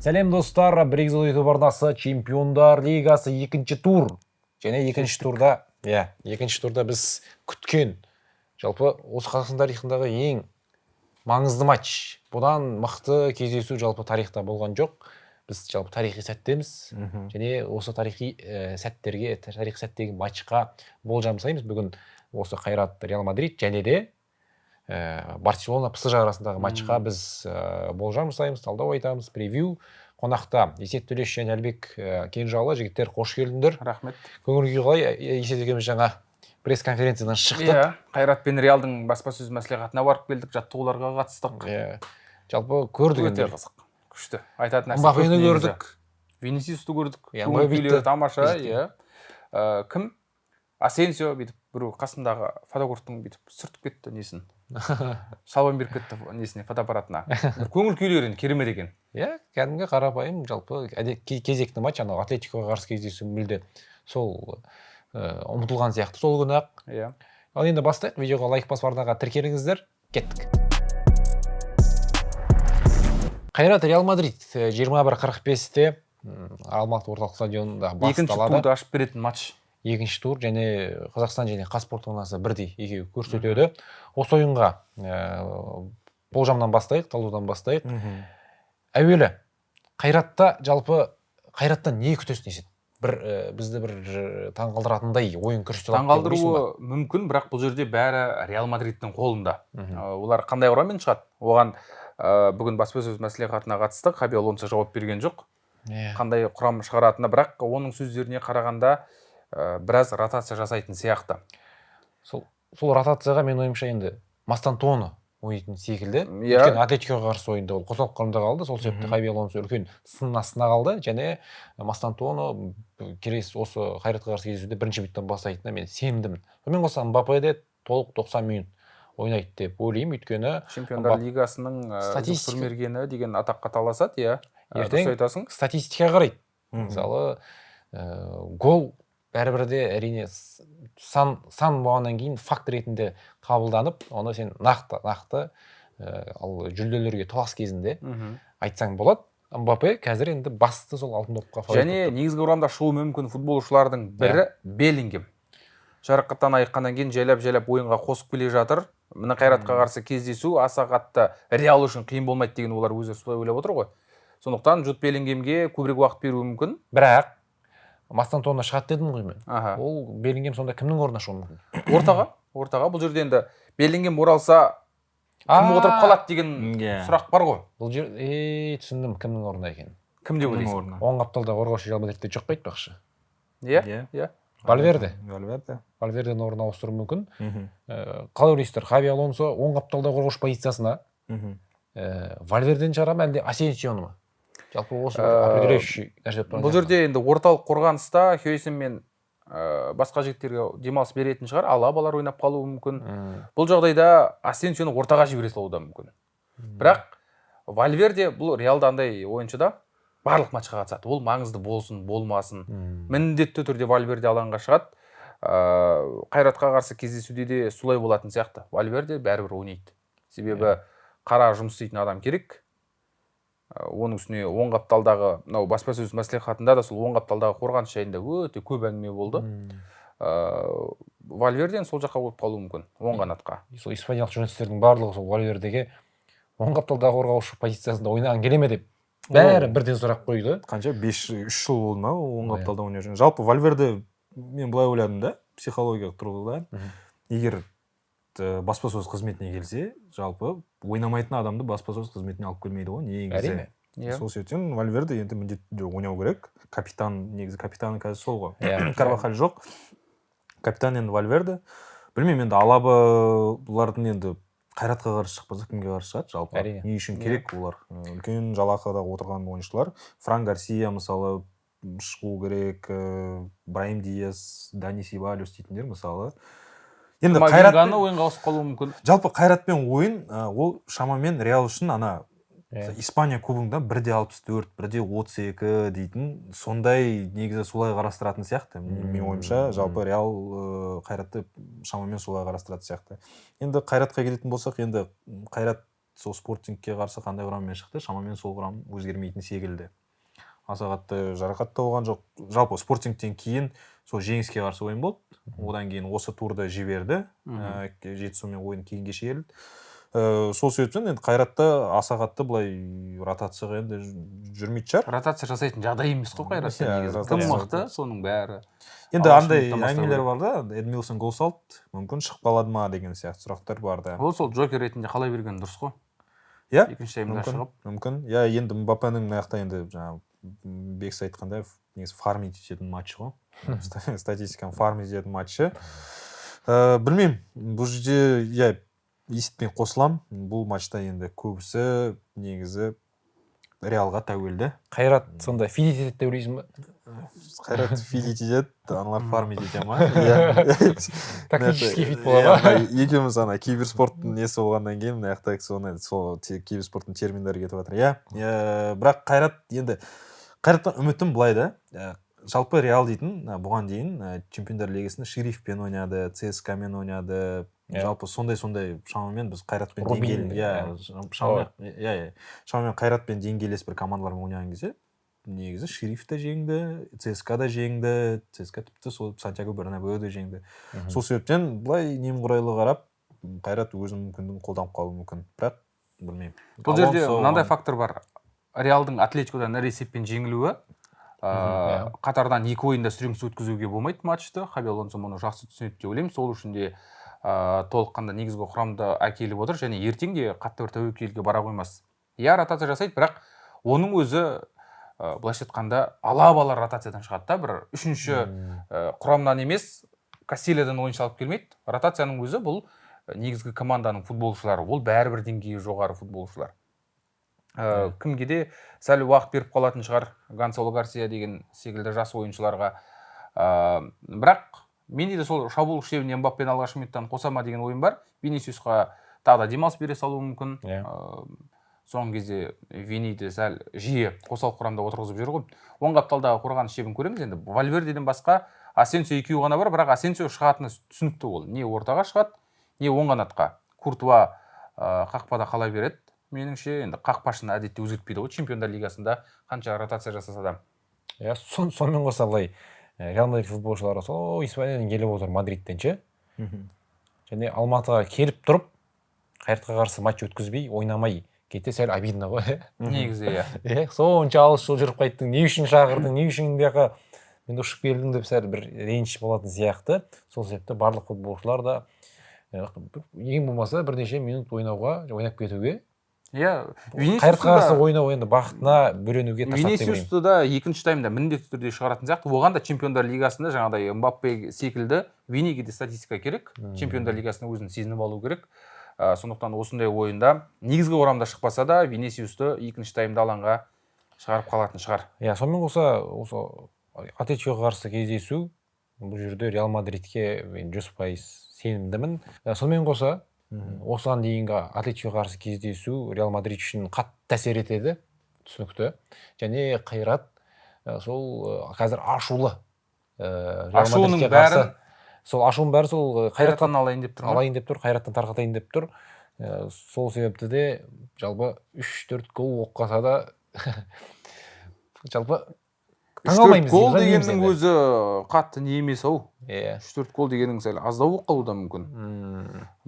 Сәлем, достар! Бригзл YouTube арнасы, Чемпиондар лигасы, екінші тур. Және екінші турда, иә, екінші турда біз күткен, жалпы осы Қазақстан тарихындағы ең маңызды матч. Бұдан мықты кездесу жалпы тарихта болған жоқ. Біз жалпы тарихи сәттеміз. Және осы тарихи сәттерге, тарихи сәттегі матчқа болжам жасаймыз. Бүгін осы Қайрат Реал Мадрид және де Барселона ПСЖ арасындағы матчқа біз болжам жасаймыз, талдау айтамыз, превью. Қонақта Есет Төлеш және Әлібек Кенжалы. Жігіттер, қош келдіңдер. Рахмет. Көңіл күй қалай? Есет екеуміз жаңа пресс конференциядан шықтық. Иә, Қайрат пен Реалдың баспасөз мәслихатына барып келдік, жаттығуларға қатыстық. Иә, жалпы көрдік Өте енді. қызық, күшті. Айтатын нәрсе Мбаппені көп негізі. көрдік. Винисиусты көрдік. Иә, Көңіл Мбаппе күйлері бүйтті. тамаша, Бүйтті. иә. Кім? Асенсио бүйтіп, біреу қасындағы фотографтың бүйтіп сүртіп кетті несін. Шалбан беріп кетті несіне, фотоаппаратына. Бір көңіл күйлері енді керемет екен. Иә, кәдімгі қарапайым жалпы кезекті матч. Анау Атлетикоға қарсы кездесу мүлде сол ұмытылған сияқты сол күні ақ. Ал енді бастайық. Видеоға лайк басып, арнаға тіркеліңіздер. Кеттік. Қайрат Реал Мадрид 21:45-те Алматы орталық стадионында Екінші басталады. турды ашып беретін матч. Екінші тур және Қазақстан және Қазспорт арнасы бірдей екеуі көрсетеді. Осы ойынға болжамнан бастайық, талдаудан бастайық. Әуелі Қайратта, жалпы Қайраттан не күтесің, Есет? Бір бізді бір таңғалдыратындай ойын көрсете алады деп ойлайсың ба? Таңғалдыруы мүмкін, бірақ бұл жерде бәрі Реал Мадридтің қолында. Олар қандай құраммен шығады? Оған бүгін баспасөз мәслихатына қатысты Хаби Алонсо жауап берген жоқ. Қандай құрам шығаратыны, бірақ оның сөздеріне қарағанда біраз ротация жасайтын сияқты. Сол ротацияға, менің ойымша, енді Мастантуоно ойнайтын секілді. Өйткені Атлетикоға қарсы ойында ол қосалқы құрамда қалды. Сол себепті Хаби Алонсо үлкен сын астына қалды және Мастантуоно келесі осы Қайратқа қарсы кездесуде бірінші минуттан бастайтынына мен сенімдімін. Сонымен қоса Мбаппе де толық 90 минут ойнайды деп ойлаймын, өйткені Чемпиондар лигасының сұрмергені деген атаққа таласады, иә. Ертең Дұрыс айтасың. статистика қарайды. Мысалы, гол бәрібір де, әрине, сан болғаннан кейін факт ретінде қабылданып, оны сен нақты нақты ал жүлделерге талас кезінде айтсаң болады. Мбаппе қазір енді басты сол алтын допқа фаворит Және болып тұр. негізгі құрамда шығуы мүмкін футболшылардың бірі Беллингем. Жарақаттан айыққаннан кейін жайлап жайлап ойынға қосып келе жатыр. Міне, Қайратқа қарсы кездесу аса қатты Реал үшін қиын болмайды деген, олар өздері солай ойлап отыр ғой. Сондықтан Джуд Беллингемге көбірек уақыт беруі мүмкін. Бірақ Мастантуоно шығады дедім ғой мен. Ол Беллингем сонда кімнің орнына шығуы мүмкін? Ортаға. Бұл жерде енді Беллингем оралса, кім отырып қалады деген сұрақ бар ғой. Бұл жер, түсіндім, кімнің орнына екенін. Кім деп Кімнің ойлайсың? орнына? Оң қапталда қорғаушы Реал Мадридте жоқ қой, айтпақшы. Иә. Иә. Иә. Вальверде. Вальверде. Вальверденің орнына ауыстыруы мүмкін. Қалай ойлайсыздар, Хаби Алонсо оң қапталда қорғаушы позициясына Вальвердені шығара ма, әлде Асенсионы ма? Жалпы осы бір определяющий нәрсе болып тұрған Бұл сияқты. жерде енді орталық қорғаныста Хьюсен мен басқа жігіттерге демалыс беретін шығар, Алабалар ойнап қалуы мүмкін. Бұл жағдайда Асенсионы ортаға жібере салуы да мүмкін. Бірақ Вальверде бұл Реалда андай ойыншы да, барлық матчқа қатысады. Ол маңызды болсын, болмасын. Міндетті түрде Вальверде алаңға шығады. Қайратқа қарсы кездесуде де солай болатын сияқты. Вальверде бәрібір ойнайды. Себебі қара жұмыс істейтін адам керек. Оның үстіне оң қапталдағы мынау баспасөз мәслихатында да сол оң қапталдағы қорғаныс жайында өте көп әңгіме болды. Вальверден сол жаққа қойып қалуы мүмкін, оң қанатқа. Сол испаниялық журналистердің барлығы сол Вальвердеге оң қапталдағы қорғаушы позициясында ойнаған келе ме деп бәрі бірден сұрақ қойды. Қанша, 5, 3 жыл болды ма оң Иә. қапталда ойнап жүрген. Жалпы Вальверде мен былай ойладым да, психологиялық тұрғыда, егер баспасөз қызметіне келсе, жалпы ойнамайтын адамды баспасөз қызметіне алып келмейді ғой негізі. Әрине. Сол себептен Вальверде енді міндетті түрде ойнау керек. Капитан, негізі капитаны қазір сол ғой. Карвахаль жоқ, капитан енді Вальверде. Білмеймін енді, Алаба бұлардың енді Қайратқа қарсы шықпаса, кімге қарсы шығады жалпы? Әрине. Не үшін керек олар? Үлкен жалақыда отырған ойыншылар. Фран Гарсия мысалы шығу керек, Браим Диас, Дани Себальос дейтіндер мысалы. Енді Қайрат Камавинганы ойынға қосып қалуы мүмкін. Жалпы Қайратпен ойын ол шамамен Реал үшін ана Испания кубогында 1,64, 1,32 дейтін сондай, негізі солай қарастыратын сияқты. Менің ойымша, жалпы Реал Қайратты шамамен солай қарастыратын сияқты. Енді Қайратқа келетін болсақ, енді Қайрат сол Спортингке қарсы қандай құраммен шықты, шамамен сол құрам өзгермейтін секілді. Аса қатты жарақат та болған жоқ. Жалпы Спортингтен кейін сол жеңіске қарсы ойын болды. Одан кейін осы турда жіберді. Жетісумен ойын кейінге шегерілді. Сол себептен енді Қайратта аса қатты былай ротацияға енді жүрмейтін шығар. Ротация жасайтын жағдай емес қой Қайратта негізі. Кім мықты, соның бәрі. Енді андай әңгімелер бар да, Эдмилсон гол салды, мүмкін шығып қалады ма деген сияқты сұрақтар бар да. Ол сол джокер ретінде қалай берген дұрыс қой. Иә, екінші таймда шығып. Мүмкін. Иә, енді Мбаппенің мына жақта енді жаңағы Бекс айтқандай, негізі фармить ететін матч ғой. Статистиканы фармить ететін матчы. Білмеймін, бұл жерде иә есеппен қосыламын. Бұл матчта енді көбісі негізі Реалға тәуелді. Қайрат сонда фидит етеді деп ойлайсың ба? Қайрат фидит етеді, аналар фармить ете ма? Тактический фит бола ма? Екеуміз ана киберспорттың несі болғаннан кейін мына жақта соны сол киберспорттың терминдері кетіп жатыр. Иә, бірақ Қайрат енді Қайраттан үмітім былай да. Жалпы Реал дейтін бұған дейін Чемпиондар лигасында Шерифпен ойнады, ЦСКА-мен ойнады. Жалпы сондай шамамен біз Қайратпен деңгейл, иә, шамамен Қайратпен деңгейлес бір командалармен ойнаған кезде негізі Шериф те жеңді, ЦСКА да жеңді, ЦСКА тіпті сол Сантьяго Бернабеу де жеңді. Сол себептен былай немқұрайлы қарап Қайрат өзінің мүмкіндігін қолданып қалуы мүмкін. Бірақ білмеймін. Бұл жерде мынандай фактор бар. Реалдың Атлетикодан ірі есеппен жеңілуі, қатардан екі ойында сүреңсіз өткізуге болмайды матчты. Хаби Алонсо мұны жақсы түсінеді деп ойлаймын. Сол үшін де толыққанды негізгі құрамды әкеліп отыр және ертең де қатты бір тәуекелге бара қоймас. Иә, ротация жасайды, бірақ оның өзі былайша айтқанда ала-бала ротациядан шығады да, бір үшінші құрамнан емес, Кастильядан ойыншы алып келмейді. Ротацияның өзі бұл негізгі команданың футболшылары, ол бәрібір деңгейі жоғары футболшылар. Кімге де сәл уақыт беріп қалатын шығар Гонсало Гарсия деген секілді жас ойыншыларға. Бірақ менде де сол шабуыл шебіне Мбаппені алғашқы минуттан қоса ма деген ойым бар. Винисиусқа тағы да демалыс бере салуы мүмкін. Соңғы кезде Виниді сәл жиі қосалқы құрамда отырғызып жүр ғой. Оң қапталдағы қорғаныс шебін көреміз енді. Вальвердеден басқа Асенсио екеуі ғана бар, бірақ Асенсио шығатыны түсінікті ол. Не ортаға шығады, не оң қанатқа. Куртуа қақпада қала береді. Меніңше енді қақпашыны әдетте өзгертпейді ғой Чемпиондар лигасында қанша ротация жасаса да. Иә, сонымен қоса былай Реал Мадрид футболшылары сол Испаниядан келіп отыр, Мадридтен ше. Және Алматыға келіп тұрып Қайратқа қарсы матч өткізбей, ойнамай кетсе сәл обидно ғой. Негізі иә. Иә, сонша алыс жол жүріп қайттың, не үшін шақырдың, не үшін бұяққа мен ұшып келдім деп сәл бір реніш болатын сияқты. Сол себепті барлық футболшылар да ең болмаса бірнеше минут ойнауға, ойнап кетуге. Иә, Қайратқа қарсы ойнау енді бақытына бөленуге тырысады деп ойлаймын. Винисиусты да екінші таймда міндетті түрде шығаратын сияқты. Оған да Чемпиондар лигасында жаңағыдай Мбаппе секілді Виниге де статистика керек. Чемпиондар лигасында өзін сезініп алу керек. Сондықтан осындай ойында негізгі құрамда шықпаса да Винисиусты екінші таймда алаңға шығарып қалатын шығар. Иә, сонымен қоса осы Атлетикоға қарсы кездесу бұл жерде Реал Мадридке мен 100% сенімдімін. Сонымен қоса осыған дейінгі Атлетикоға қарсы кездесу Реал Мадрид үшін қатты әсер етеді, түсінікті. Және Қайрат сол қазір ашулы. Реал Мадридке қарсы сол ашуының бәрі сол Қайраттан алайын деп тұр. Алайын деп тұр, Қайраттан тарқатайын деп тұр. Сол себепті де жалпы 3-4 гол оқып қалса да жалпы 3-4 гол дегеннің өзі қатты не емес ау. 3-4 гол дегенің сәл аздау болып қалуы да мүмкін.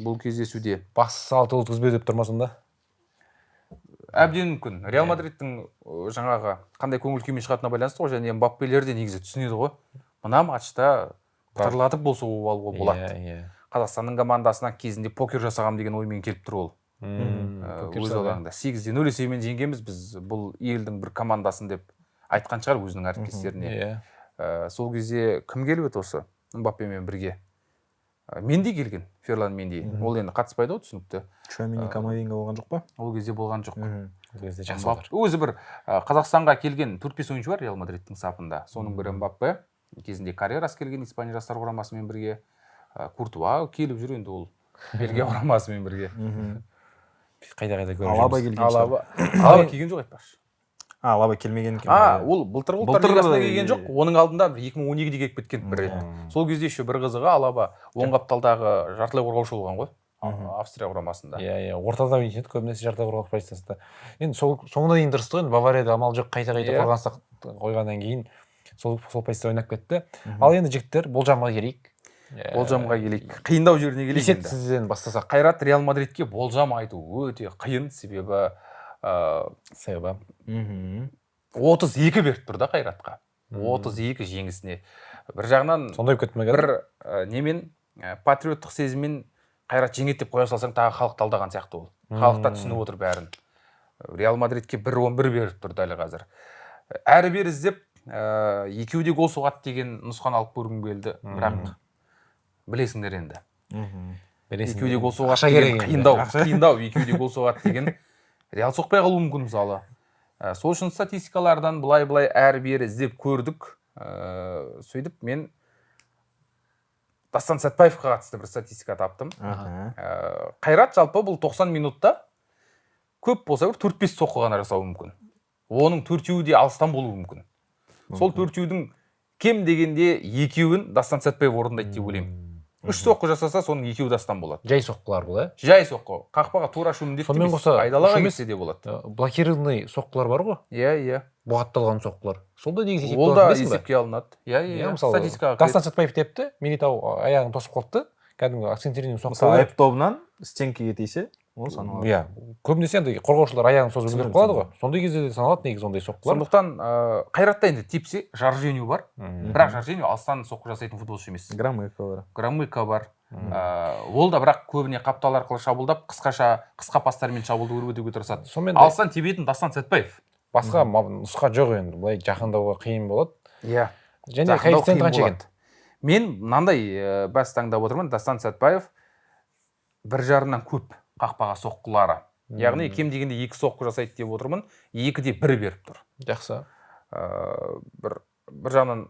Бұл кездесуде. Бас 6 өткізбеу деп тұрма сонда? Әбден мүмкін. Реал Мадридтің жаңағы қандай көңіл күймен шығатынына байланысты ғой, және Мбаппелер де негізі түсінеді ғой. Мына матчта пытырлатып болса алуға болады. Қазақстанның командасына кезінде покер жасағам деген оймен келіп тұр ол. Өз алаңында 8-0 есебімен жеңгенбіз біз бұл елдің бір командасын деп айтқан шығар өзінің әріптестеріне. Сол кезде кім келіп еді осы Мбаппемен бірге? Менди келген, Ферлан Менди. Ол енді қатыспайды ғой, түсінікті. Чуамени, Камавинга болған жоқ па? Ол кезде болған жоқ. Ол кезде жақсы олар. Өзі бір Қазақстанға келген 4-5 ойыншы бар Реал Мадридтің сапында. Соның бірі Мбаппе. Кезінде Каррерас келген Испания жастар құрамасымен бірге. Куртуа келіп жүр енді ол Бельгия құрамасымен бірге. Қайда-қайда көріп жүрміз. Алаба келген. Алаба келген жоқ айтпақшы. Алаба келмеген екен. Ол былтыр ұлттар лигасына келген жоқ. Оның алдында бір 2012-де келіп кеткен бір рет. Сол кезде еще бір қызығы Алаба оң қапталдағы жартылай қорғаушы болған ғой. Австрия құрамасында. Иә, ортада ойнайтын еді көбінесе, жарты қорғаушы позициясында. Енді сол соңына дейін тырысты ғой енді, Баварияда амал жоқ, қайта қайта қорғаныс қойғаннан кейін сол позицияда ойнап кетті. Ал енді, жігіттер, болжамға келейік. Болжамға келейік. Қиындау жеріне келейік Есет, енді. сізден бастасақ. Қайрат, Реал Мадридке болжам айту өте қиын, себебі Себебі 32 беріп тұр да Қайратқа. 32 жеңісіне. Бір жағынан Сондай болып кетті ме қазір? бір немен, патриоттық сезіммен Қайрат жеңеді деп қоя салсаң, тағы халық талдаған сияқты ол. Халық та түсініп отыр бәрін. Реал Мадридке 1.11 беріп тұр дәл қазір. Әрі бері іздеп, екеуі де гол соғады деген нұсқаны алып көргім келді. Бірақ білесіңдер енді. Білесің. Екеуі де гол соғады Ақша деген керек енді. қиындау, Ақша. қиындау, екеуі де гол соғады деген. Реал соқпай қалуы мүмкін мысалы. Сол үшін статистикалардан былай-былай әрі бері іздеп көрдік. Сөйтіп мен Дастан Сәтбаевқа қатысты бір статистика таптым. Қайрат жалпы бұл 90 минутта көп болса бір 4-5 соққы ғана жасауы мүмкін. Оның төртеуі де алыстан болуы мүмкін. Сол төртеудің кем дегенде екеуін Дастан Сәтбаев орындайды деп ойлаймын. Үш соққы жасаса, соның екеуі Дастан болады. Жай соққылар бұл, иә? Жай соққы. Қақпаға тура ұшу міндетті Сонымен емес. қоса, Айдалаға ұшу емес. кетсе де болады. Блокированный соққылар бар ғой, Иә, иә. бұғатталған соққылар. Сол да негізі есепке Ол да алынады, білесің бе? есепке алынады. Иә, Иә, иә. мысалы, Статистикаға кіреді. Дастан Сәтбаев тепті, Милитау аяғын тосып қалыпты. Кәдімгі акцентированный соққы. Мысалы, айып тобынан стенкіге тисе, ол саналады. Иә, көбінесе андай қорғаушылар аяғын созып үлгеріп Түсіндім, қалады ғой. Сондай кезде де саналады негізі ондай соққылар. Сондықтан Қайратта енді тепсе Жоржиньо бар. Бірақ Жоржиньо алыстан соққы жасайтын футболшы емес. Громыко бар. Громыко бар. Ол да бірақ көбіне қаптал арқылы шабуылдап, қысқаша, қысқа пастармен шабуылды өрбітуге тырысады. Сонымен Алыстан тебетін Дастан Сәтбаев. басқа нұсқа жоқ енді, былай жақындауға қиын болады. Иә. Және Жақындау коэффициент қиын қанша екен? болады. Мен мынандай бәс таңдап отырмын. Дастан Сәтбаев бір жарымнан көп қақпаға соққылары. Яғни кем дегенде екі соққы жасайды деп отырмын. 2,1 беріп тұр. Жақсы. Бір жағынан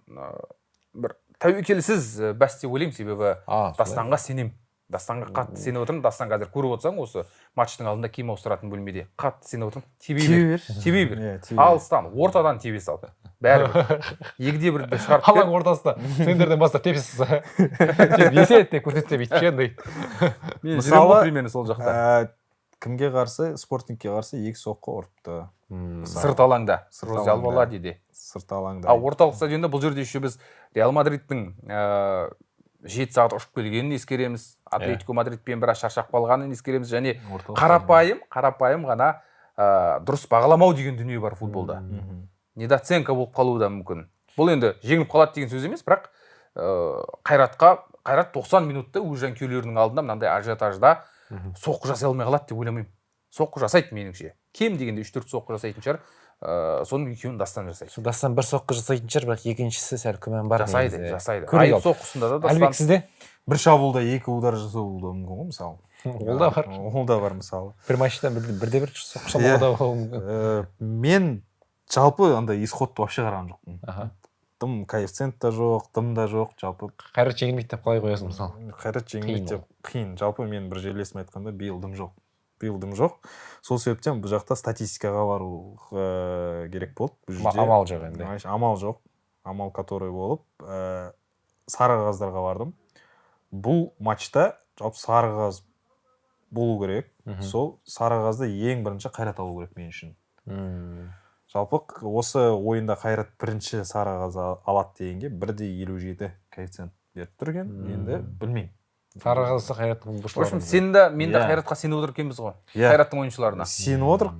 бір тәуекелсіз бәс деп ойлаймын, себебі А, солай. Дастанға сенемін. Дастанға қатты сеніп отырмын. Дастан қазір көріп отырсаң, осы матчтың алдында киім ауыстыратын бөлмеде қатты сеніп отырмын. Тебе бер. Тебе бер. Иә, тебе бер. Алыстан, ортадан тебе сал. Бәрібір. 2,1-ді шығарып Алаң бер. ортасында центрден бастап тепсіз. Есет деп көрсетсе бүйтіп ше андай. Мен жүремін Мысалы, ғой примерно сол жақта. Кімге қарсы? Спортингке қарсы екі соққы ұрыпты. Сырт алаңда. Сырт Жозе алаңда. Алваладеде. Сырт алаңда. А орталық стадионда бұл жерде еще біз Реал Мадридтің 7 сағат ұшып келгенін ескереміз. Атлетико Мадридпен біраз шаршап қалғанын ескереміз. Және Орталық қарапайым ғана дұрыс бағаламау деген дүние бар футболда. Недооценка болып қалуы да мүмкін. Бұл енді жеңіліп қалады деген сөз емес, бірақ Қайрат 90 минутта өз жанкүйерлерінің алдында мынандай ажиотажда соққы жасай алмай қалады деп ойламаймын. Соққы жасайды меніңше. Кем дегенде 3-4 соққы жасайтын шығар. Соның екеуін Дастан жасайды. Сол Дастан бір соққы жасайтын шығар, бірақ екіншісі сәл күмән бар Жасайды, негізі. жасайды. Көрейік Айып ал. соққысында да Әлібек, Дастан. сізде? Бір шабуылда екі удар жасауы да мүмкін ғой, мысалы. Ол да бар. Ол да бар, мысалы. Бір матчтан бірде бір соққы салуға да болуы мүмкін. Мен жалпы андай исходты вообще қараған жоқпын. Тым коэффициент та жоқ, тым да жоқ, жалпы. Қайрат жеңілмейді деп қалай қоясың мысалы? Қайрат жеңілмейді Қиын деп қиын. Жалпы мен бір жерлесім айтқанда, биыл дым жоқ. Биыл дым жоқ. Сол себептен бұл жақта статистикаға бару керек болды. Бұл жерде Амал жоқ енді. Знаешь, амал жоқ. Амал который болып, сары қағаздарға бардым. Бұл матчта жалпы сары қағаз болу керек. Сол сары қағазды ең бірінші Қайрат алу керек мен үшін. Жалпы осы ойында Қайрат бірінші сары қағаз алады дегенге 1,57 коэффициент беріп тұр екен. Енді білмеймін. Сары қағазды Қайраттың В общем, сен де, мен де Иә. Қайратқа сеніп отыр екенбіз ғой. Иә. Қайраттың ойыншыларына. Сеніп отырық,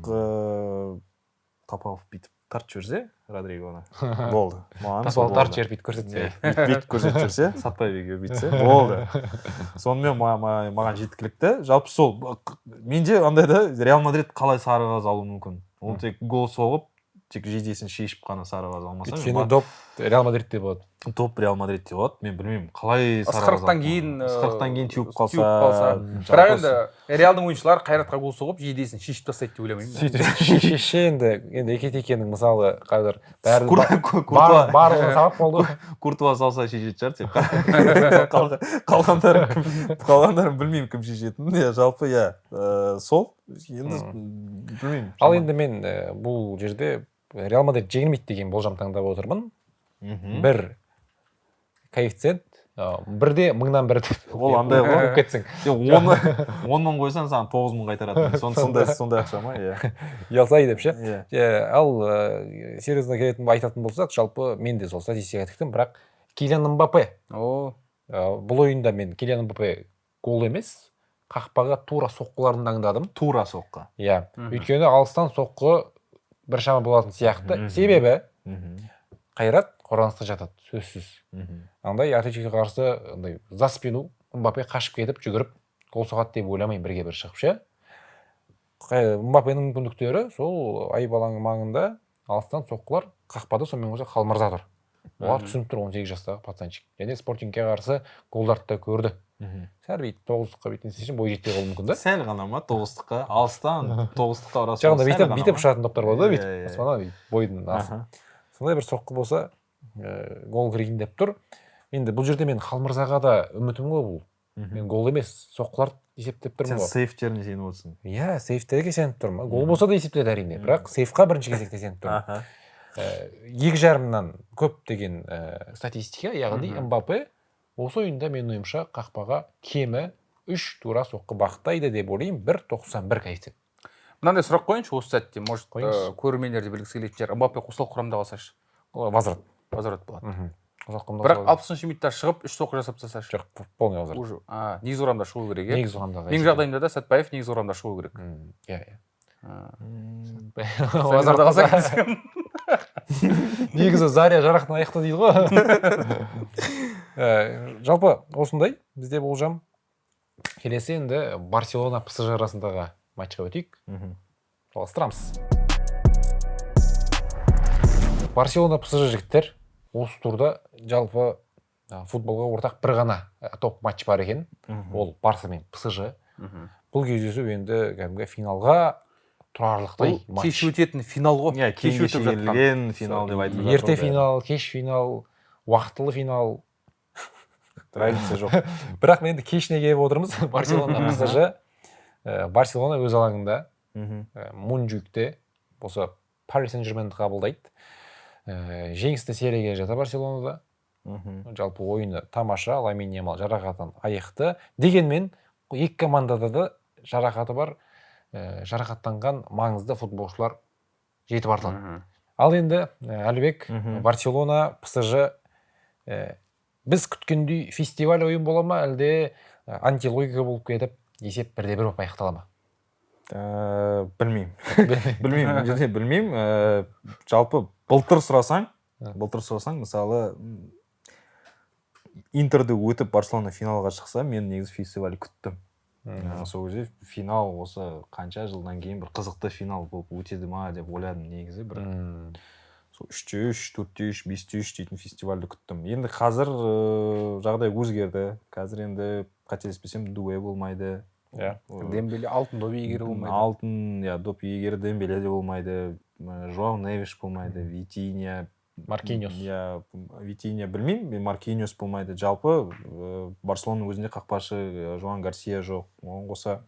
Топалов бүйтіп тартып жіберсе Родригоны, болды. Маған сол Топалов тартып болды. жіберіп бүйтіп көрсетсе. Иә, бүйтіп көрсетіп жіберсе, Сатпаев екеуі бүйтсе, болды. Сонымен маған жеткілікті. Жалпы сол, менде андай да, Реал Мадрид қалай сары қағаз алуы мүмкін? Ол тек гол соғып, тек жейдесін шешіп қана сары қағаз алмаса, мен Өйткені доп Реал Мадридте болады. Топ Реал Мадридте болады. Мен білмеймін, қалай сары қағаз Ысқырықтан алып кейін, ысқырықтан кейін теуіп қалса, теуіп қалса. жалпы Бірақ енді Реалдың ойыншылары Қайратқа гол соғып, жейдесін шешіп тастайды деп ойламаймын. Сөйтіп шешсе енді Екитекенің мысалы қазір бәрі барлығын салып болды. Куртуа салса шешетін шығар тек. Қалғандарын білмеймін кім шешетінін. Иә, жалпы иә, сол енді білмеймін. Ал енді мен бұл жерде Реал Мадрид жеңілмейді деген болжам таңдап отырмын. Бір коэффициент Бірде мыңнан бір деп. Ол андай ғой. Болып кетсең. Сен оны 10 мың қойсаң, саған 9 мың қайтарады. Сондай ақша ма? Иә. Ұялсай деп ше. Иә. Ал серьезно келетін айтатын болсақ, жалпы мен де сол статистикаға тіктім, бірақ Килиан Мбаппе. О. Бұл ойында мен Килиан Мбаппе гол емес, қақпаға тура соққыларын таңдадым. Тура соққы. Иә. Өйткені алыстан соққы біршама болатын сияқты. Себебі Қайрат қорғанысқа жатады, сөзсіз. Андай Атлетикоға қарсы андай за спину Мбаппе қашып кетіп, жүгіріп гол соғады деп ойламаймын бірге бір шығып ше. Мбаппенің мүмкіндіктері сол айып алаңы маңында алыстан соққылар, қақпада сонымен қоса Халмырза тұр. Олар түсініп тұр, 18 жастағы пацанчик. Және Спортингке қарсы голдарды да көрді. Сәл бүйтіп тоғыздыққа бүйтіп не істесе, бойы жетпей қалуы мүмкін да. Сәл ғана ма тоғыздыққа? Алыстан тоғыздыққа ұрасың. Жағында сәл бүйтіп ғана бүйтіп ма? ұшатын топтар болады ғой, бүйтіп. Иә, иә, иә. Аспаннан бүйтіп бойдың асып. Сондай бір соққы болса, гол кірейін деп тұр. Енді бұл жерде мен Халмырзаға да үмітім ғой бұл. Мен гол емес, соққыларды есептеп тұрмын Сен ғой. сейфтеріне сеніп отырсың. Иә, сейфтерге сеніп тұрмын. Гол болса да есептеледі әрине, бірақ сейфқа бірінші кезекте сеніп тұрмын. 2,5-нан көп деген статистика, яғни Мбаппе осы ойында менің ойымша қақпаға кемі 3 тура соққы бағыттайды деп ойлаймын, 1,91 коэффициент. Мынандай сұрақ қояйыншы осы сәтте, может, Қойыңыз. Көрермендер де білгісі келетін шығар. Мбаппе қосалқы құрамда қалсашы? Ол возврат. Возврат болады. Қосалқы құрамда Бірақ қалады. 60-минутта шығып, 3 соққы жасап тастасашы. Жоқ, полный возврат. Уже, негізгі құрамда шығу керек, иә? Негізгі құрамдағы Менің есеп. жағдайымда да Сәтбаев негізгі құрамда шығу керек. Иә, иә. Возврат Возврат қалса. Негізі Заря жарақтан аяқты дейді ғой. Жалпы осындай бізде болжам. Келесі енді Барселона ПСЖ арасындағы матчқа өтейік. Жалғастырамыз. Барселона ПСЖ, жігіттер, осы турда жалпы футболға ортақ бір ғана топ матч бар екен. Ол Барса мен ПСЖ. Бұл кездесу енді кәдімгі финалға тұрарлықтай Бұл матч. кеш өтетін финал ғой. Иә, Кеш кейінге өтіп жатқан. шегерілген финал деп айтып жатыр Ерте ғой бәрі. финал, кеш финал, уақытылы финал. Разница жоқ. Бірақ енді кешіне келіп отырмыз. Барселона ПСЖ. Барселона өз алаңында Монжуикте болса Пари Сен-Жерменді қабылдайды. Жеңісті серия келе жатыр Барселонада. Жалпы ойыны тамаша, Ламин Ямал жарақаттан айықты. Дегенмен екі командада да жарақаты бар, жарақаттанған маңызды футболшылар жетіп артылады. Ал енді Әлібек, Барселона ПСЖ, біз күткендей фестиваль ойын бола ма, әлде антилогика болып кетіп, есеп бірде бір болып аяқтала ма? Білмеймін. Білмеймін, бұл жерде білмеймін. Жалпы былтыр сұрасаң, былтыр сұрасаң, мысалы, Интерді өтіп Барселона финалға шықса, мен негізі фестиваль күттім. Сол кезде финал осы қанша жылдан кейін бір қызықты финал болып өтеді ма деп ойладым негізі бір. Сол 3-3, 4-3, 5-3 дейтін фестивальді күттім. Енді қазір жағдай өзгерді. Қазір енді қателеспесем Дуэ болмайды. Дембеле алтын доп иегері болмайды. Алтын, иә, доп иегері Дембеле де болмайды. Жоау Невиш болмайды, Витинья, Маркиньос. Иә, Витинья білмеймін, мен Маркиньос болмайды. Жалпы Барселонаның өзінде қақпашы Жоан Гарсия жоқ, оған қоса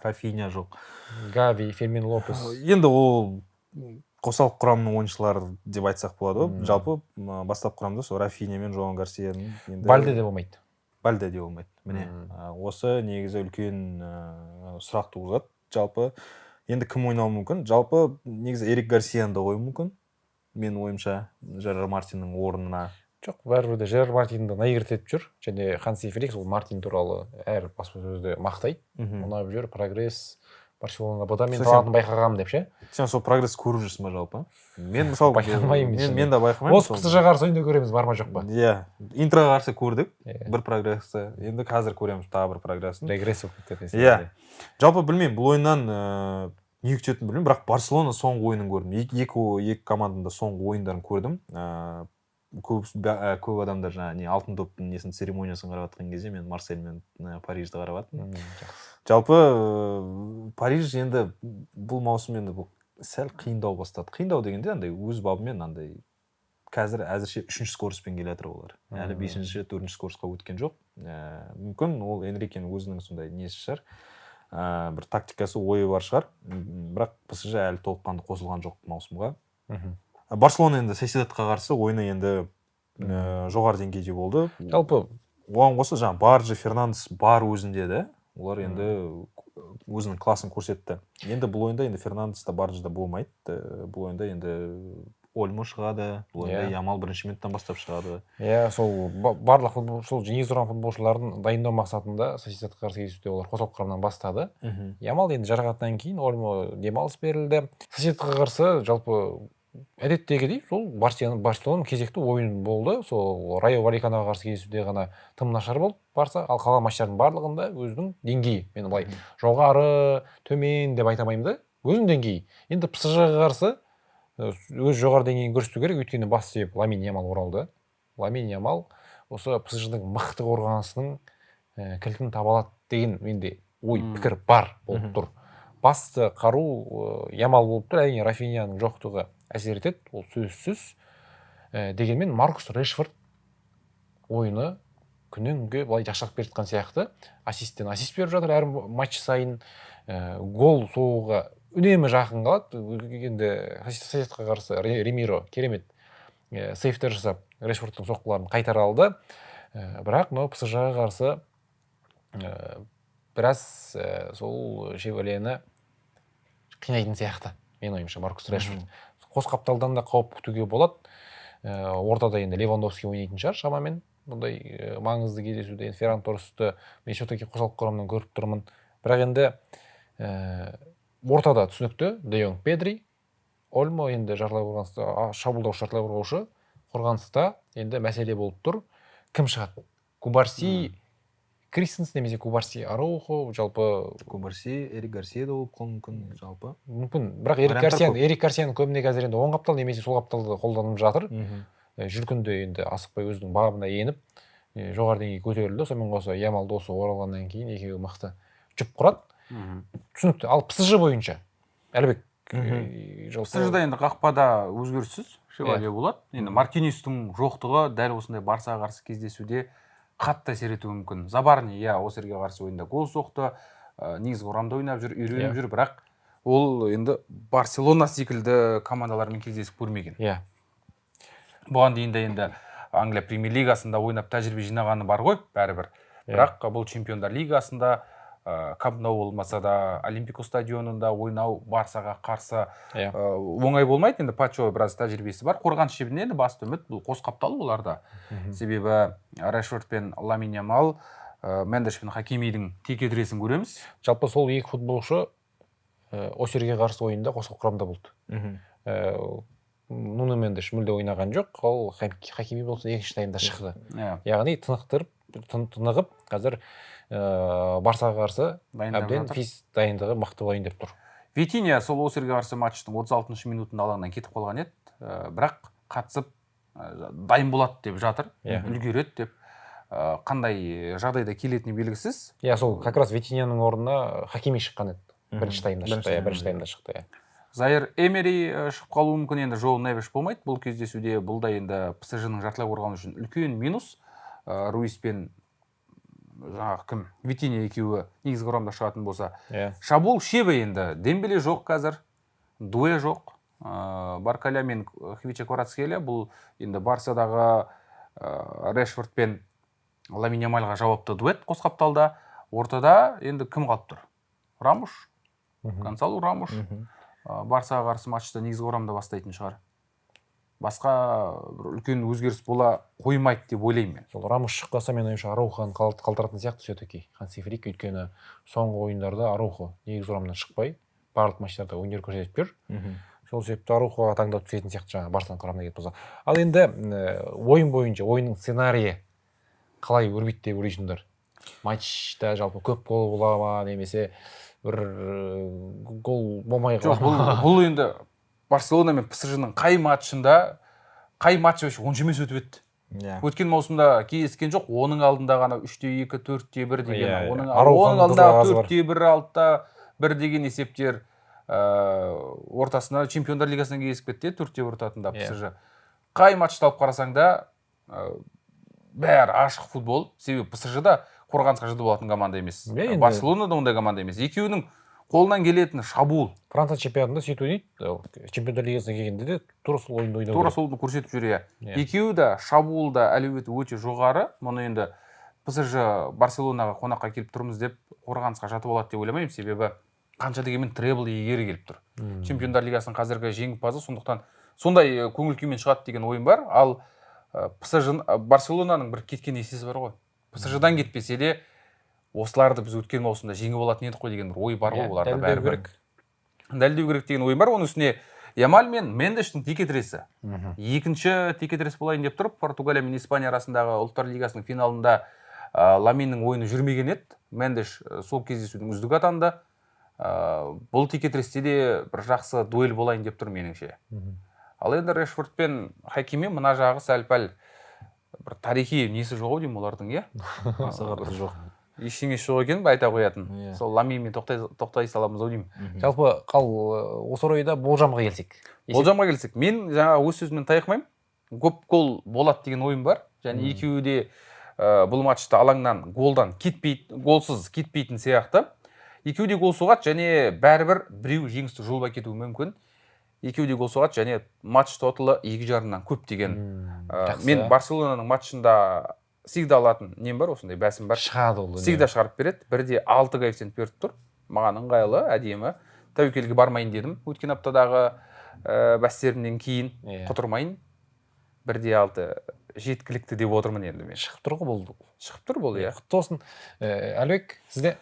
Рафинья жоқ. Гави, Фермин Лопес. Енді ол қосалқы құрамның ойыншылары деп айтсақ болады ғой. Жалпы бастапқы құрамда сол Рафинья мен Жоан Гарсияның енді Бальде де болмайды. Бальде де болмайды. Міне, осы негізі үлкен сұрақ туғызады. Жалпы енді кім ойнауы мүмкін? Жалпы негізі Эрик Гарсияны да қоюы мүмкін. Менің ойымша Жерар Мартиннің орнына. Жоқ, бәрібір де Жерар Мартинді наиграть етіп жүр. Және Ханси Флик ол Мартин туралы әр баспасөзде мақтайды. Ұнап жүр, прогресс, Барселона бұда мен талантын байқағанмын деп ше. Сен сол прогресс көріп жүрсің ба жалпы? Мен мысалы Байқамаймын шынымен. мен де байқамаймын. Осы ПСЖ қарсы ойында көреміз, бар ма жоқ па? Иә, Интерға қарсы көрдік бір прогрессті. Енді қазір көреміз тағы бір прогрессін. Регресс болып кетті десең. Иә. Жалпы білмеймін, бұл ойыннан не күтетінін білмеймін, бірақ Барселона соңғы ойынын көрдім. Екі команданың да соңғы ойындарын көрдім. Көп адамдар жаңа не алтын доптың несін церемониясын қарап жатқан кезде мен Марсель мен Парижді қарап жатырмын. Жақсы. Жалпы Париж енді бұл маусым енді бұл сәл қиындау бастады. Қиындау дегенде андай өз бабымен андай қазір әзірше үшінші скоростьпен келе жатыр олар. Әлі бесінші, төртінші скоростьқа өткен жоқ. Мүмкін ол Энрикенің өзінің сондай несі шығар. Бір тактикасы, ойы бар шығар. Бірақ ПСЖ әлі толыққанды қосылған жоқ маусымға. Барселона енді Сосьедадқа қарсы ойыны енді Жоғары деңгейде болды. Жалпы оған қоса жаңағы Барджи, Фернандес бар өзінде де. Олар енді өзінің классын көрсетті. Енді бұл ойында енді Фернандес та, Барджи да болмайды. Бұл ойында енді Ольмо шығады. Бұл ойында Ямал бірінші минуттан бастап шығады. Иә, сол барлық футбол, сол негізгі құрам футболшыларын дайындау мақсатында Сосьедадқа қарсы кездесуде олар қосалқы құрамнан бастады. Ямал енді жарақаттан кейін, Ольмо демалыс берілді. Сосьедадқа қарсы жалпы әдеттегідей сол Барселонаның кезекті ойын болды. Сол Райо Вальеканоға қарсы кездесуде ғана тым нашар болды Барса, ал қалған матчтардың барлығында өзінің деңгейі, мен былай жоғары, төмен деп айта алмаймын да, өзінің деңгейі. Енді ПСЖ-ға қарсы өз жоғары деңгейін көрсету керек, өйткені бас себеп Ламин Ямал оралды. Ламин Ямал осы ПСЖ-ның мықты қорғанысының кілтін таба алады деген менде ой, пікір бар болып тұр. Басты қару Ямал болып тұр, әрине Рафиньяның жоқтығы әсер етеді, ол сөзсіз. Дегенмен Маркус Решфорд ойыны күннен күнге былай жақсарып келе жатқан сияқты. Ассисттен ассист беріп жатыр әр матч сайын. Гол соғуға үнемі жақын қалады. Енді Сосьедадқа қарсы Ремиро керемет сейвтер жасап, Решфордтың соққыларын қайтара алды. Бірақ мынау ПСЖ-ға қарсы біраз сол Шевалені қинайтын сияқты, менің ойымша, Маркус Решфорд. Қос қапталдан да қауіп күтуге болады. Ортада енді Левандовски ойнайтын шығар шамамен. Бұндай маңызды кездесуде енді Ферран Торресті мен все-таки қосалқы құрамнан көріп тұрмын. Бірақ енді ортада түсінікті Де Йонг, Педри, Ольмо енді жартылай қорғаныста, шабуылдаушы, жартылай қорғаушы. Қорғаныста енді мәселе болып тұр. Кім шығады? Кубарси, Кристенсен немесе Кубарси, Араухо, жалпы Кубарси, Эрик Гарсия да болып қалуы мүмкін жалпы. Мүмкін, бірақ Эрик Варианттар Гарсияны, көп. Эрик Гарсияны көбіне қазір енді оң қаптал немесе сол қапталда қолданып жатыр. Жүркінді енді асықпай өзінің бабына еніп, жоғары деңгейге көтерілді. Сонымен қоса Ямал досы оралғаннан кейін екеуі мықты жұп құрады. Түсінікті. Ал ПСЖ бойынша Әлібек, жалпы ПСЖ-да енді қақпада өзгеріссіз Шевалье болады. Енді Маркиньостың жоқтығы дәл осындай Барсаға қарсы кездесуде қатты әсер етуі мүмкін. Забарни, иә, Осерге қарсы ойында гол соқты, негізгі құрамда ойнап жүр, үйреніп жүр, бірақ ол енді Барселона секілді командалармен кездесіп көрмеген. Бұған дейін де енді Англия премьер-лигасында ойнап тәжірибе жинағаны бар ғой, бәрібір. Бірақ бұл Чемпиондар лигасында, Камп Ноу болмаса да Олимпико стадионында ойнау Барсаға қарсы оңай болмайды. Енді Пачо біраз тәжірибесі бар. Қорғаныс шебінде енді басты үміт бұл қос қаптал оларда. Себебі Решфорд пен Ламин Ямал, Мендеш пен Хакимидің текетіресін көреміз. Жалпы сол екі футболшы Осерге қарсы ойында қосалқы құрамда болды. Нуно Мендеш мүлде ойнаған жоқ, ол Хакими болса екінші таймда шықты. Яғни тынығып, қазір Барсаға қарсы Дайындап әбден жатыр. физ дайындығы мықты болайын деп тұр. Витинья сол Осерге қарсы матчтың 36 минутында алаңнан кетіп қалған еді. Бірақ қатысып, дайын болады деп жатыр, үлгереді деп. Қандай жағдайда келетіні белгісіз. Иә, сол как раз Витиньяның орнына Хакими шыққан еді. Бірінші таймда Бірінші шықты, иә, бірінші таймда. таймда шықты, иә. Заир Эмери шығып қалуы мүмкін, енді Жоу Невеш болмайды бұл кездесуде. Бұл да енді ПСЖ-ның жартылай қорғаны үшін үлкен минус. Руис пен жаңағы кім, Витинья екеуі негізгі құрамда шығатын болса. Шабуыл шебі енді Дембеле жоқ қазір, Дуэ жоқ. Баркаля мен Хвича Кварацхелия бұл енді Барсадағы Решфорд пен Ламин Ямальға жауапты дуэт қос қапталда. Ортада енді кім қалып тұр? Рамуш, Гонсалу Рамуш. Барсаға қарсы матчта негізгі құрамда бастайтын шығар. Басқа бір үлкен өзгеріс бола қоймайды деп ойлаймын мен. Сол Рамуш шықпаса, мен ойымша, Арауханы қалдыратын сияқты все-таки Ханси Флик, өйткені соңғы ойындарда Араухо негізгі құрамнан шықпай, барлық матчтарда өнер көрсетіп жүр. Сол себепті Араухоға таңдау түсетін сияқты жаңа Барсаның құрамына келіп болса. Ал енді ойын бойынша, ойынның сценарийі қалай өрбиді деп ойлайсыңдар? Матчта жалпы көп гол бола ма, немесе бір гол болмай Жоқ, қала ма? бұл енді Барселона мен ПСЖ-ның қай матчында, қай матч вообще онша емес өтіп еді. Өткен маусымда кездескен жоқ, оның алдында ғана 3-2, 4-1 деген, Арауханың оның алдында қызыл қағазы бар. 4-1, 6-1 деген есептер, ортасына Чемпиондар лигасынан кездесіп кетті, 4-1 ұтатында ПСЖ. Қай матчты алып қарасаң да, бәрі ашық футбол. Себебі ПСЖ да қорғанысқа жіті болатын команда емес. Иә, енді Барселона да ондай команда емес. Екеуінің Қолынан келетін шабуыл. Франция чемпионатында сөйтіп ойнайды. Чемпиондар лигасына келгенде де тура сол ойынды ойнау Тура керек. солны көрсетіп жүр, иә. Иә. Екеуі де шабуылда әлеуеті өте жоғары. Мұны енді ПСЖ Барселонаға қонаққа келіп тұрмыз деп қорғанысқа жатып алады деп ойламаймын, себебі қанша дегенмен требл иегері келіп тұр. Чемпиондар лигасының қазіргі жеңімпазы, сондықтан сондай көңіл күймен шығады деген ойым бар. Ал ПСЖ Барселонаның бір кеткен есесі бар ғой. ПСЖ-дан кетпесе де осыларды біз өткен маусымда жеңіп алатын едік қой деген бір ой бар ғой оларда дәлелдеу бәрібір. керек. Дәлелдеу керек деген ой бар. Оның үстіне Ямаль мен Мендештің текетіресі. Екінші текетірес болайын деп тұрып, Португалия мен Испания арасындағы Ұлттар лигасының финалында Ламиннің ойыны жүрмеген еді. Мендеш сол кездесудің үздігі атанды. Бұл текетіресте де бір жақсы дуэль болайын деп тұр меніңше. Ал енді Решфорд пен Хакими мына жағы сәл-пәл бір тарихи несі жоқ ау деймін олардың, иә? Аса қатты жоқ. Ештеңесі жоқ екен айта қоятын. Иә. Сол Ламинмен тоқтай саламыз ау деймін. Жалпы қал осы орайда болжамға келсек. Болжамға келсек, мен жаңа өз сөзімнен тайқымаймын. Көп гол болады деген ойым бар. Және екеуі де бұл матчта алаңнан голдан кетпейді, голсыз кетпейтін сияқты. Екеуі де гол соғады және бәрібір біреу жеңісті жолып әкетуі мүмкін. Екеуі де гол соғады және матч тоталы 2.5-нан көп деген. Мен Барселонаның матчында всегда алатын нем бар, осындай бәсім бар. Шығады ол. Всегда шығарып береді. 1.6 коэффициент беріп тұр. Маған ыңғайлы, әдемі. Тәуекелге бармайын дедім. Өткен аптадағы бәстерімнен кейін құтырмайын. 1.6 жеткілікті деп отырмын енді мен. Шығып тұр ғой бұл. Шығып тұр бұл, иә. Құтты болсын. Әлібек, сізде?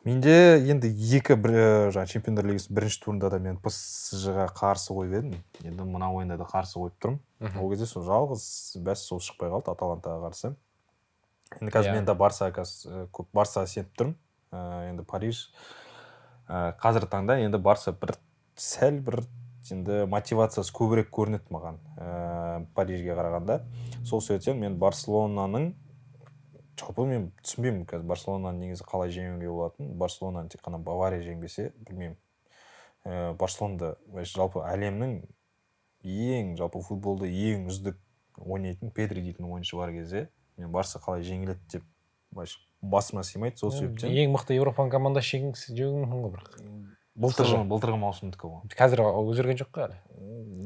Менде енді екі бір, жаңа Чемпиондар лигасы бірінші турында да мен ПСЖ-ға қарсы қойып едім. Енді мына ойында да қарсы қойып тұрмын. Ол кезде сол жалғыз бәс сол шықпай қалды Аталантаға қарсы. Енді қазір мен де Барса қазір көп Барса сеніп тұрмын. Енді Париж. Қазіргі таңда енді Барса бір сәл бір енді мотивациясы көбірек көрінеді маған, Парижге қарағанда. Сол себептен мен Барселонаның жалпы мен түсінбеймін қазір Барселонаны негізі қалай жеңуге болатынын. Барселонаны тек қана Бавария жеңбесе, білмеймін. Барселонада вообще жалпы әлемнің ең жалпы футболды ең үздік ойнайтын Педри дейтін ойыншы бар кезде мен Барса қалай жеңіледі деп вообще басыма сыймайды. Сол себептен ең мықты Еуропаның командасы жеңуі мүмкін ғой бірақ. Былтырғы маусымдікі ғой. Қазір өзгерген жоқ қой әлі.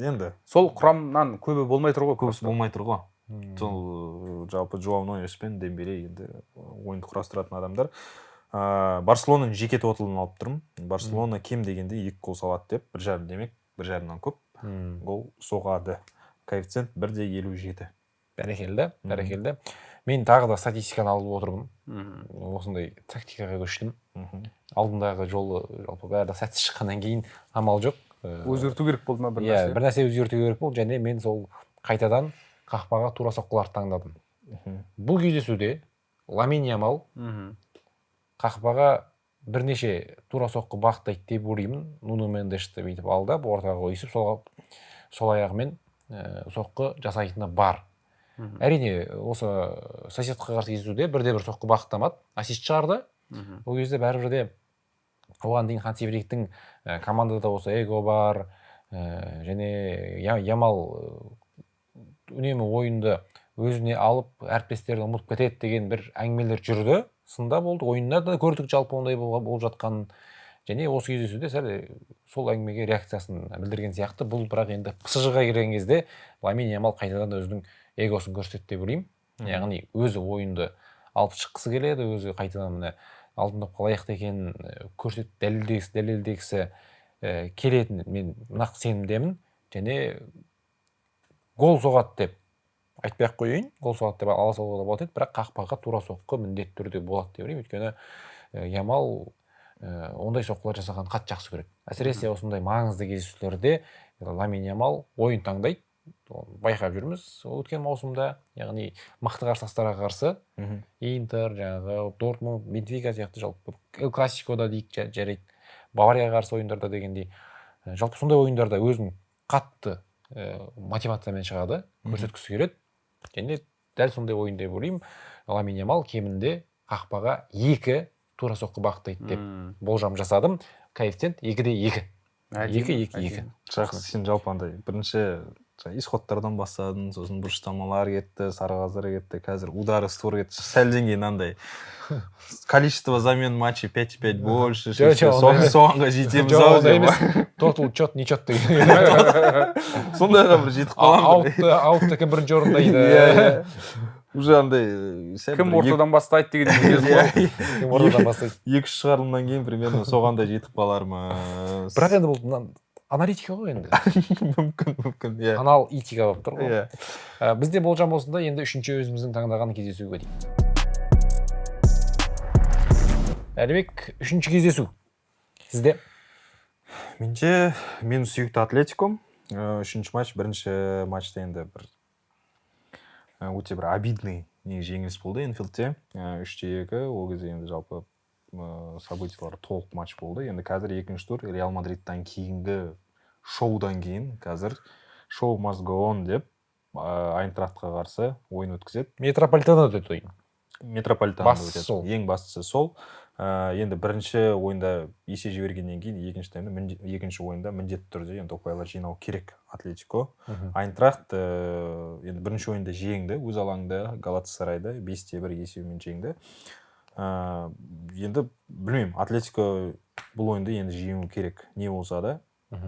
Енді сол құрамнан көбі болмай тұр ғой. Көбісі болмай тұр ғой. Сол жалпы Жоао Нойес пен Дембеле енді ойынды құрастыратын адамдар. Барселонаның жеке тоталын алып тұрмын. Барселона кем дегенде 2 гол салады деп, 1.5 демек, 1.5-нан көп гол соғады. Коэффициент 1.57. Бәрекелді, бәрекелді. Мен тағы да статистиканы алып отырмын. Осындай тактикаға көштім. Алдындағы жолы жалпы бәрі сәтсіз шыққаннан кейін амал жоқ. Өзгерту керек болды ма бір Иә, нәрсе? бір нәрсе өзгерту керек болды және мен сол қайтадан қақпаға тура соққыларды таңдадым. Бұл кездесуде Ламин Ямал қақпаға бірнеше тура соққы бағыттайды деп ойлаймын. Нуно Мендешті бүйтіп алдап, ортаға қойысып, сол аяғымен соққы жасайтыны бар. Әрине, осы соседқа қарсы кездесуде бірде-бір соққы бағыттамады, ассист шығарды. Ол кезде бәрібір де оған дейін Ханси Фликтің командада осы эго бар, және Ямал үнемі ойынды өзіне алып, әріптестерін ұмытып кетеді деген бір әңгімелер жүрді. Сында болды, ойында да көрдік жалпы ондай болып жатқанын. Және осы кездесуде сәл сол әңгімеге реакциясын білдірген сияқты. Бұл бірақ енді ПСЖ-ға келген кезде Ламин Ямал қайтадан өзінің эгосын көрсетті деп ойлаймын. Яғни өзі ойынды алып шыққысы келеді, өзі қайтадан міне алтын допқа лайықты екенін көрсетіп дәлелдегісі келетінін мен нақ сенімдемін. Және гол соғады деп айтпай ақ қояйын, гол соғады деп ала салуға да болады еді, бірақ қақпаға тура соққы міндетті түрде болады деп ойлаймын. Өйткені Ямал ондай соққылар жасағанды қатты жақсы көреді. Әсіресе осындай маңызды кездесулерде Ламин Ямал ойын таңдайды. Оны байқап жүрміз өткен маусымда, яғни мықты қарсыластарға қарсы Интер, жаңағы Дортмунд, Бенфика сияқты жалпы Эл Классикода дейік, жарайды, Баварияға қарсы ойындарда дегендей. Жалпы сондай ойындарда өзін қатты мотивациямен шығады, көрсеткісі келеді. Және дәл сондай ойын деп ойлаймын. Ламин Ямал кемінде қақпаға 2 тура соққы бағыттайды деп болжам жасадым. Коэффициент 2-2. Әдемі, 2-2-2. әдемі. Жақсы, сен жалпы андай бірінші Исходтардан бастадың, сосын бұрыштамалар кетті, сарығаздар кетті, қазір удары створ кетті. Сәлден кейін андай количество замен матчей 5-5 больше, соғанға жетеміз ау деп. Тотал чет не чет деген. Сондайға бір жетіп қаламын. Аутты кім бірінші орындайды? Иә. Уже андай кім ортадан бастайды деген кез ғой. Кім ортадан бастайды? 2-3 шығарылымнан кейін примерно соған да жетіп қалармыз. Бірақ енді бұл аналитика ғой енді. Мүмкін, иә. Аналитика болып тұр ғой. Иә. Бізде болжам осында, енді үшінші өзіміздің таңдаған кездесуге дейік. Әлібек, үшінші кездесу. Сізде? Менде, менің сүйікті Атлетиком. Үшінші матч, бірінші матчта енді бір өте бір обидный жеңіліс болды Энфилдте. 3-2, ол кезде енді жалпы событиялар толық матч болды. Енді қазір екінші тур Реал Мадридтан кейінгі шоудан кейін қазір шоу must go on деп Айнтрахтқа қарсы ойын өткізеді. Метрополитенда өтеді ойын. Метрополитенда өтеді. Ең бастысы сол. Енді бірінші ойында есе жібергеннен кейін екінші таймда екінші ойында міндетті түрде енді ұпайлар жинау керек Атлетико. Айнтрахт енді бірінші ойында жеңді өз алаңында Галатасарайды 5-1 есебімен жеңді. Енді білмеймін, Атлетико бұл ойынды енді жеңу керек. Не болса да,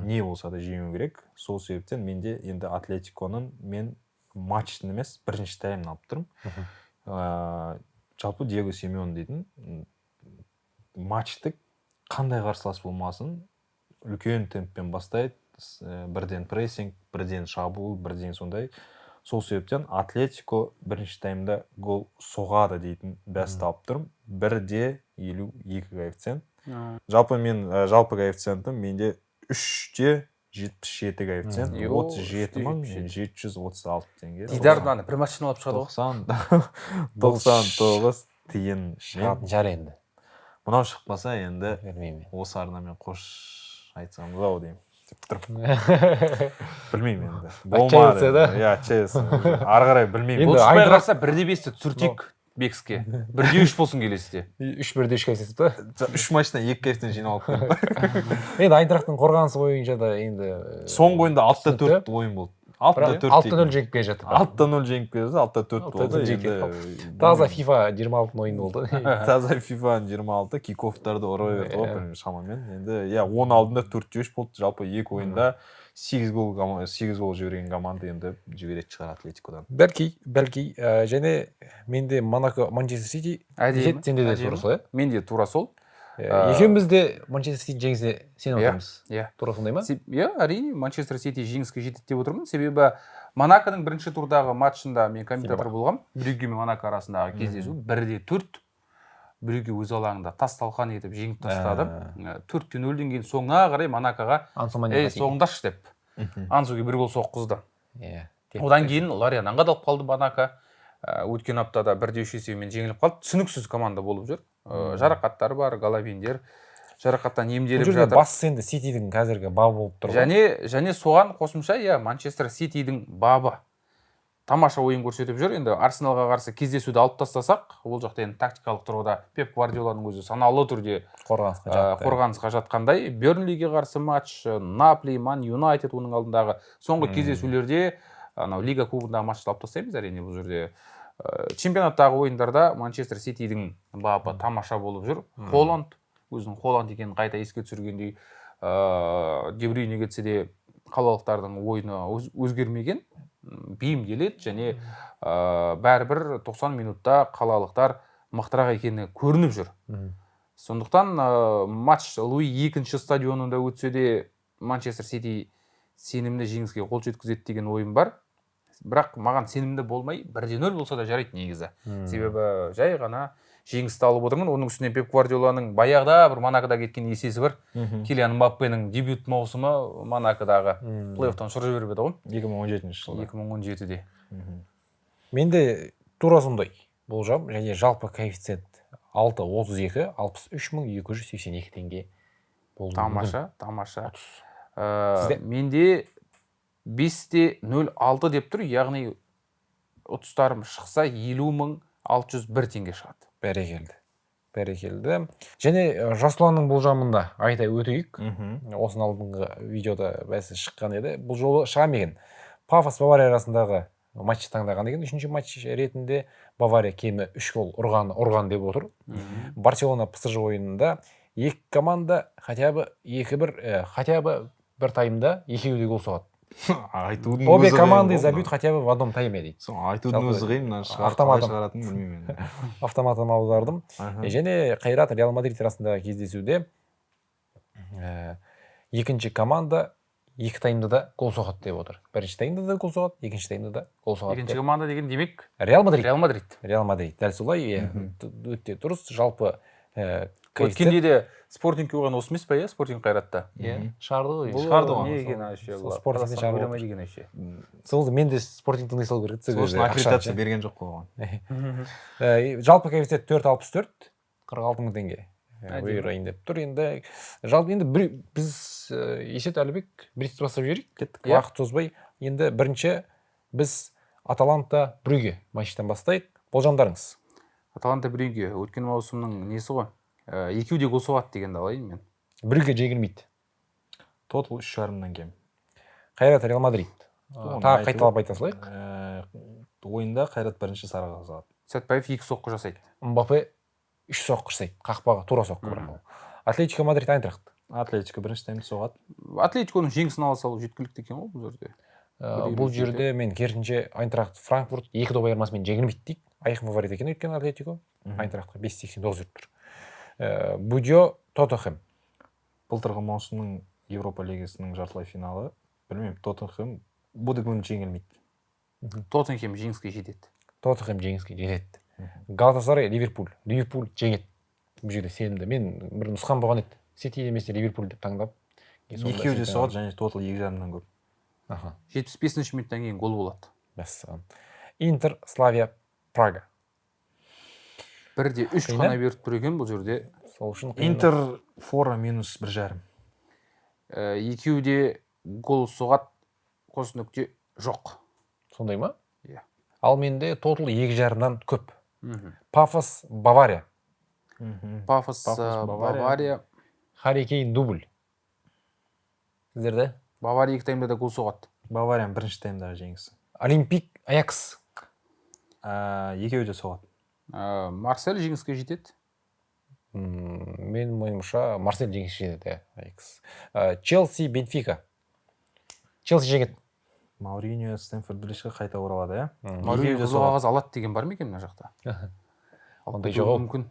не болса да жеңу керек. Сол себептен менде енді Атлетиконың мен матчтың емес, бірінші таймын алып тұрмын. Жалпы Диего Симеон дейтін матчты қандай қарсылас болмасын үлкен темппен бастайды. Бірден прессинг, бірден шабуыл, бірден сондай. Сол себептен Атлетико бірінші таймда гол соғады дейтін бәсті алып тұрмын. 1.52 коэффициент. Жалпы мен жалпы коэффициентім менде 3.77 коэффициент, 37 736 теңге. Дидар мынаны бір матчтан алып шығады ғой. 99 тиын. Шығатын шығар енді. Мынау шықпаса енді білмеймін. Осы арнамен қош айтсамыз ау деймін. Деп тұрмын. Білмеймін енді. Отчаяться, да? Иә, отчаяться. Ары қарай білмеймін. Бұл шықпай қалса 1.5-ті түсіртейік Бекске. 1.3 болсын келесіде. 3-1-3 коэффициент па? 3 матчтан 2 коэффициент жиналып қалды. Енді Айнтрахттың қорғанысы бойынша да енді соңғы ойында 6-4 ойын болды. 6-4. 6-0 жеңіп келе жатыр. 6-0 жеңіп келе жатыр, 6-4 болды. Енді таза FIFA 26-ның ойыны болды. Таза FIFA 26 кикофтарды ұра берді ғой шамамен. Енді иә, оның алдында 4-3 болды. Жалпы екі ойында 8 гол жіберген команда енді жіберетін шығар Атлетикодан. Бәлки, және менде Монако Манчестер Сити. Әдемі. Сенде де тура сол, иә? Менде тура сол. Екеуміз де Манчестер Сити жеңісіне сеніп отырмыз. Иә. Тура сондай ма? Иә, әрине, Манчестер Сити жеңіске жетеді деп отырмын. Себебі Монаконың бірінші турдағы матчында мен комментатор болғам. Брюгге мен Монако арасындағы кездесу 1-4. Брюгге өз алаңында тас талқан етіп жеңіп тастады. 4-0-ден кейін соңына қарай Монакоға "Ей, соңдашы" деп Ансуге бір гол соққызды. Одан кейін Лорианнан қадалып қалды Монако. Өткен аптада 1-3 есебімен жеңіліп қалды. Түсініксіз команда болып жүр. Жарақаттар бар, Головиндер жарақаттан емделіп жатыр. Бастысы енді Ситидің қазіргі бабы болып тұр. Және соған қосымша, иә, Манчестер Ситидің бабы тамаша ойын көрсетіп жүр. Енді Арсеналға қарсы кездесуді алып тастасақ, ол жақта енді тактикалық тұрғыда Пеп Гвардиоланың өзі саналы түрде қорғанысқа жатқандай. Бернлиге қарсы матч, Наполи, Ман Юнайтед оның алдындағы соңғы кездесулерде анау Лига кубогындағы матчты алып тастаймыз, әрине бұл жерде. Чемпионаттағы ойындарда Манчестер Ситидің бабы тамаша болып жүр. Холланд өзінің Холланд екенін қайта еске түсіргендей, Де Брюйне кетсе де қалалықтардың ойыны өзгермеген, бейімделеді және бәрібір 90 минутта қалалықтар мықтырақ екені көрініп жүр. Сондықтан матч Луи екінші стадионында өтсе де Манчестер Сити сенімді жеңіске қол жеткізеді деген ойым бар. Бірақ маған сенімді болмай 1-0 болса да жарайды негізі. Себебі жай ғана жеңісті алып отырмын. Оның үстіне Пеп Гвардиоланың баяғыда бір Монакода кеткен есесі бар. Килиан Мбаппенің дебют маусымы Монакодағы плей-оффтан ұшырып жіберіп еді ғой. 2017 жылы. 2017-де. Менде тура сондай болжам және жалпы коэффициент 6.32, 63 282 теңге болды. Тамаша, тамаша. Менде 5.06 деп тұр, яғни ұтыстарым шықса 50 601 теңге шығады. Бәрекелді. Бәрекелді. Және Жасұланның болжамында айта өтейік. Осының алдыңғы видеода бәсі шыққан еді. Бұл жолы шыға ма екен? Пафос Бавария арасындағы матч таңдаған екен. Үшінші матч ретінде Бавария кемі 3 гол ұрған деп отыр. Барселона ПСЖ ойынында екі команда хотя бы 2-1, хотя бы бір таймда екеуі де гол соғады. Айтудың Обе өзі команды қиын ғой. Забьют хотя бы в одном тайме дейді. Сол айтудың Жалпы өзі қиын, мына шығар, автоматом. қалай шығаратынын білмеймін енді. Автоматом аудардым. Аха. Және Қайрат Реал Мадрид арасындағы кездесуде екінші команда екі таймда да гол соғады деп отыр. Бірінші таймда да гол соғады, екінші таймда да гол соғады Екінші деп. команда деген демек Реал Мадрид. Реал Мадрид. Реал Мадрид. Дәл солай, иә, өте дұрыс. Жалпы Өткенде де Спортинг қойған осы емес па, иә? Спортинг Қайратта. Иә, шығарды ғой. Бұл Шығарды ғой. не екен вообще? Сол Спортингтен Қазақстан шығарып ойламайды екен вообще. Сол мен де Спортинг тыңдай салу керек еді. Сол үшін аккредитация берген жоқ қой оған. Жалпы коэффициент 4,64, 46 мың теңге. Әдемі. Бұйырайын деп тұр. Енді жалпы енді біз Есет, Әлібек, блиц бастап жіберейік. Кеттік. Иә. Уақыт созбай. Енді бірінші біз Аталанта Брюге матчтан бастайық. Болжамдарыңыз. Аталанта Брюге өткен маусымның несі ғой? Екеуі де гол соғады дегенді алайын мен. Брюге жеңілмейді. Тотал 3,5-нан кем. Қайрат Реал Мадрид. Оны Тағы айту- қайталап айта салайық. Ойында Қайрат бірінші сары қағаз алады. Сәтбаев 2 соққы жасайды. Мбаппе 3 соққы жасайды. Қақпаға тура соққы бірақ ол. Атлетико Мадрид Айнтрахт. Атлетико бірінші таймды соғады. Атлетиконың жеңісін ала салу жеткілікті екен ғой бұл жерде. Бір Бұл елу жерде мен керісінше Айнтрахт Франкфурт 2 доп айырмасымен жеңілмейді дейді. Айқын фаворит екен өйткені Атлетико. Айнтрахтқа 5,89 беріп тұр. Будьо Тоттенхэм. Былтырғы маусымның Европа лигасының жартылай финалы. Білмеймін, Тоттенхэм Бодеглимт жеңілмейді. Тоттенхэм жеңіске жетеді. Тоттенхэм жеңіске жетеді. Галатасарай Ливерпуль. Ливерпуль жеңеді. Бұл жерде сенімді. Мен бір нұсқам болған еді. Сити немесе Ливерпуль деп таңдап. Екеуі де соғады және тотал 2,5-нан көп. Аха. 75 минуттан кейін гол болады. Мәссаған. Интер Славия Прага. 1-3 Қиын, қана беріп тұр екен бұл жерде. Сол үшін қиын. Интер фора минус 1,5. Екеуі де гол соғады, қос нүкте жоқ. Сондай ма? Иә. Ал менде тотал 2,5-нан көп. Пафос Бавария. Пафос, Пафос, Бавария. Бавария. Харри Кейн дубль. Сіздерде? Бавария екі таймда да гол соғады. Баварияның бірінші таймдағы жеңісі. Олимпик Аякс. Екеуі де соғады. Марсель жеңіске жетеді. Менің ойымша Марсель жеңіске жетеді, иә, Аякс. Челси Бенфика. Челси жеңеді. Мауриньо Стэнфорд Бриджге қайта оралады, иә? Мауриньо Екеуі де қызыл соғады. қағаз алады деген бар ма екен мына жақта? Алып Ондай кетуі жоқ ау. мүмкін.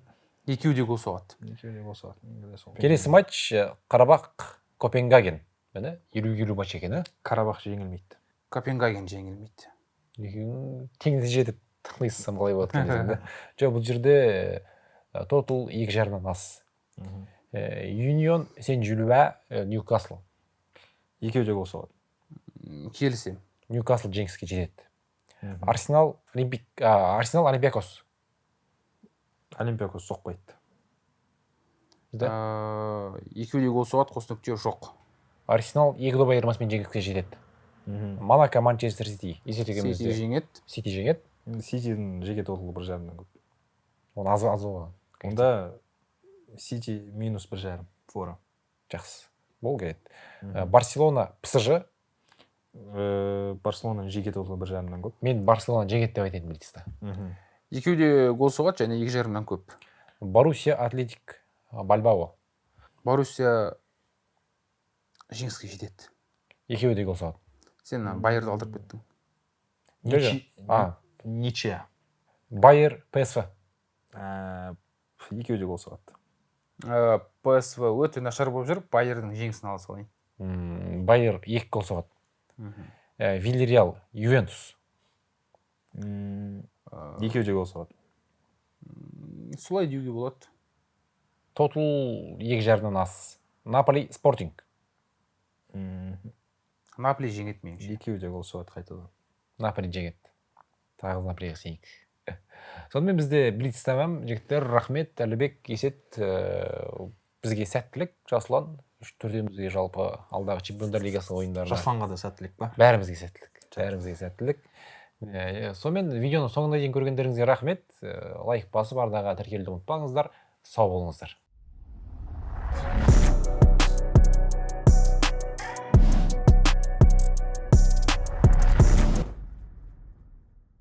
Екеуі де гол соғады. Екеуі де гол соғады. Менде де сол. Келесі матч Қарабақ Копенгаген. Міне, 50-50 матч екен, ә? Қарабақ жеңілмейді. Копенгаген жеңілмейді. Екеуінің тең нәтиже деп таңдайсам қалай болады екен десем, да? Жоқ, бұл жерде тотал 2,5-нан аз. Юнион Сен-Жильюа, Ньюкасл. Екеуі де гол соғады. Келісемін. Ньюкасл жеңіске жетеді. Арсенал Олимпик, Арсенал Олимпиакос. Олимпиакос соқпайды. Да? Екеуі де гол соғады, қос нүкте жоқ. Арсенал 2 доп айырмасымен жеңіске жетеді. Монако Манчестер Сити. Есет Сити екеумізде. жеңеді. Сити жеңеді. Ситидің жеке тоталы 1,5-нан көп. Оны аз аз болған. Онда Сити минус 1,5 фора. Жақсы. Бол келеді. Барселона ПСЖ. Барселонаның жеке тоталы 1,5-нан көп. Мен Барселона жеңеді деп айтайын блицта. Екеуі де гол соғады және 2,5-нан көп. Боруссия Атлетик Бальбао. Боруссия жеңіске жетеді. Екеуі де гол соғады. Сен ана Байерді алдырып кеттің. Жоқ, жоқ. Ничья. Байер ПСВ. Екеуі де гол соғады. ПСВ өте нашар болып жүр, Байердің жеңісін ала салайын. Байер 2 гол соғады. Вильяреал Ювентус. Екеуі де гол соғады. Солай деуге болады. Тотал 2,5-нан аз. Наполи Спортинг. Наполи жеңеді меніңше. Екеуі де гол соғады қайтадан. Наполи жеңеді. Тағы Наполиге сенейік. Сонымен бізде блиц тәмам. Жігіттер, рахмет. Әлібек, Есет, бізге сәттілік. Жасұлан, үш төртеумізге жалпы алдағы Чемпиондар Лигасы ойындарына. Жасұланға да сәттілік па? Бәрімізге сәттілік. Бәрімізге сәттілік. Сонымен видеоның соңына дейін көргендеріңізге рахмет. Лайк басып арнаға тіркелуді ұмытпаңыздар. Сау болыңыздар.